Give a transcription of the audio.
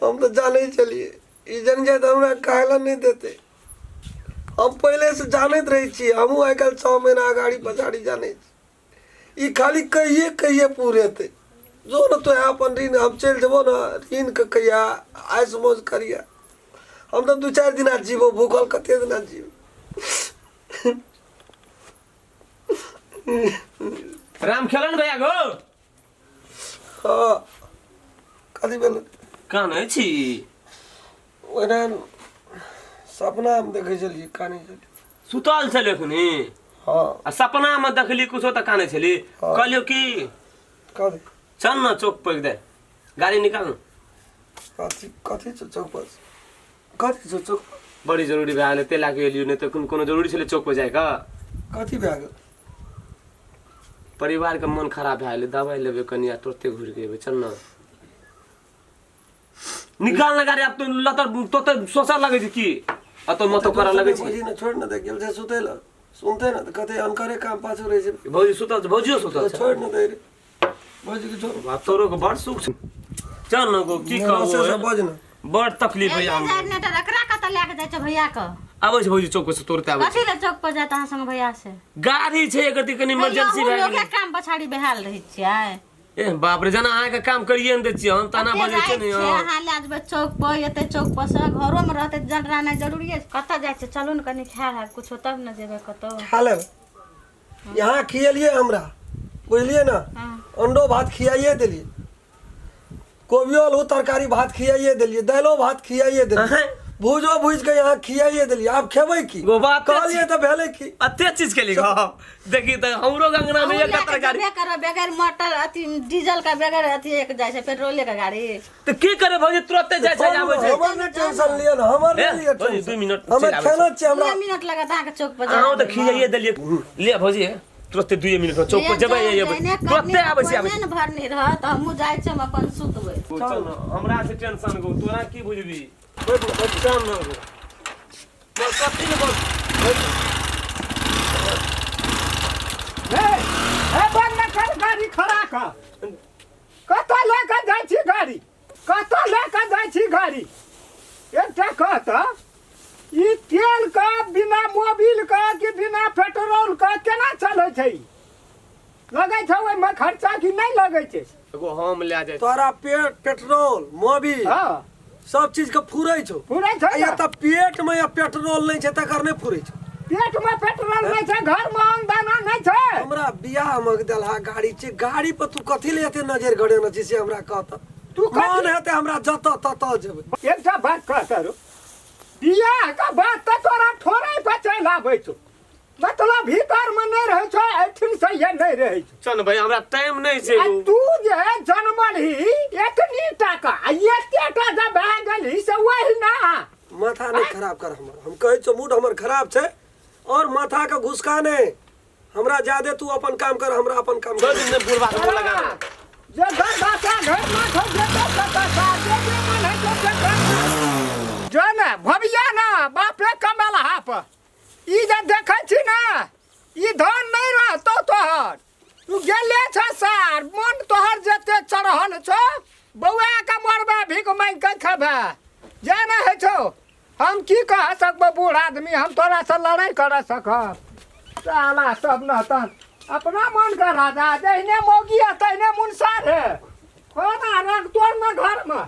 हम तऽ जानै छलियै ई जानि जाय तऽ हमरा खाय लए नहि देतै हम पहिलेसँ जानैत रहै छियै हमहूँ आइ काल्हि छओ महीना अगाड़ी पछाड़ी जानै छी ई खाली कहिए कहिए पुरेतै जो ने तो अपन ऋण हम चलि जेबो ने ऋणके कहिया आइस मौज करिया हम तऽ दू चारि दिना जीबो भूखल कते दिना जीब राम खेलन भैया गो हाँ कथी भेल कानै छी ओहिना सपनामे देखै छलियै कानै छलियै सुतल छलै एखनी हाँ आ सपनामे देखली कुछो तऽ कानै छली हाँ। कहलियौ कि कथी चल न चौक पर दे गाड़ी निकाल न कथी कथी छौ चौक पर कथी छौ चौक पर बड़ी जरूरी भए गेलै ताहि लए कऽ एलियौ नहि तऽ कोनो कोनो जरूरी छलै चौक पर जाइके कथी भए गेल परिवारके मन खराब भए गेलै दबाइ लेबै कनि आ तुरते घुरि के एबै चल न निकाल ना गाड़ी आब तो लतर तो तो सोचऽ लगै छै की आ तो मतो करऽ लगै छै भौजी ने छोड़ ने दे गेल छै सुतै लए सुनते ने तऽ कते अनकरे काम पाछू रहै छै भौजी सुतल छै भौजियो सुतल छै छोड़ ने दे रे भौजी के छोड़ बाप तोरो के बड़ सुख छै चल न गो की से कहबो सब बज ने बड़ तकलीफ है एने जाय ने तऽ एकरा कतऽ लए कऽ जाइ छै भैया के आबै छै भौजी चौक से तोड़ते आबै छै कथी लए चौक पर जायत अहाँ संग भैया से गाड़ी छै एकर कनि इमरजेंसी भए गेलै लोके काम पछाड़ी बेहाल रहै छियै ए बाप रे जेना अहाँके काम करिए ने दै छियै हम ताना कते बजै छियै जाइ ने छियै, अहाँ लए जेबै चौक पर एतै चौक पर से घरोमे रहतै तऽ जनरानाइ जरूरिये छै कतऽ जाइ छियै चलू ने कनि खाय लायब कुछो तब ने जेबै कतौ खा लेब यहाँ खियलियै हमरा बुझलियै ने हँ अंडो भात खियाइए देलियै कोबियो आलू तरकारी भात खियाइए देलियै दालिओ भात खियाइए देलियै अहें। भूजो भूजि कऽ यहाँ खियाइए देलियै आब खेबै की गो बात कहलियै तऽ भेलै की अते चीज के लिखो देखी तऽ हमरो अंगना में अहूँ एकटा लए कऽ तरकारी जेबे करब बगैर मोटर अथी डीजल के बगैर अथी एक जाइ छै पेट्रोले के गाड़ी तऽ की करे भौजी तुरते जाइ छै आबै छै हमर नहि टेंशन लिअ ने हमर ए, नहि लिअ भौजी, टेंशन दू मिनट हमे चलि आबै खेना छियै हमरा दुए मिनट लागत अहाँके चौक पर अहाँ तऽ खियाइए देलियै ले भौजी तुरते दुए मिनट में चौक पर जेबै एबै तुरते आबै छै आबै ने भरनी रहत हमहूँ जाइ छी हम अपन सुतबै चल न, हमरा से टेंशन गो तोरा की बुझबी चल न गो बोल कथी ने बोल हे हे बंद कर गाड़ी खड़ा कर कतऽ लऽ कऽ जाइ छी गाड़ी कतऽ लऽ कऽ जाइ छी गाड़ी एकटा कह तऽ ई तेल के बिना मोबिल के कि बिना पेट्रोल के केना चलै छै ई? लगै छै ओहिमे खर्चा कि नहि लगै छै एगो हम लए जाइ छी। तोरा पेट पेट्रोल मोबिल हँ सब चीज के फुरै छौ पूरे छै आ या ने? तऽ पेट में या पेट्रोल नहि छै तकर नहि फुरै छौ पेट में पेट्रोल नहि छै घर में अन्न दाना नहि छै हमरा बियाह मे देलहा गाड़ी छै गाड़ी पर तू कथी ले एते नजर गड़ेने छी से हमरा कह तऽ तू कथी- मन हेतै हमरा जतऽ ततऽ जेबै एकटा बात कह करू बियाह के बात तऽ तोरा ठोरे पर चलि आबै छौ मतलब भीतर में नहि रहै छौ एहिठिन से ये नहि रहै छौ चल भाई हमरा टाइम नहि छै आ तू जे जनमल ही एतनी टाका आ एते टा जे भए गेलही से वही ना माथा नहि खराब कर हमर हम कहै छौ मूड हमर खराब छै और माथा के घुसका नहि हमरा जादे तू अपन काम कर हमरा अपन काम छोड़ कर दिन बुढ़वा के मुँह लगा दे। जे घर भाषा घर में छौ जे तो सता जे जे मन है तो से कर जो ने भविया ना बापे कमेला हाप ई जे देखै छी ने ई धन नहि रहतौ तोहर तू गेले छ सार मन तोहर जते चढ़ल छौ बौआ के मरबा भीख मांगि के खेबे जे ने होइ छौ हम की कह सकबो बूढ़ आदमी हम तोरा से लड़ाई कर सकब साला सब न तन अपना मन के राजा जहिने मौगी है तहिने मुनसा रे कोना रंग तोड़ न घर में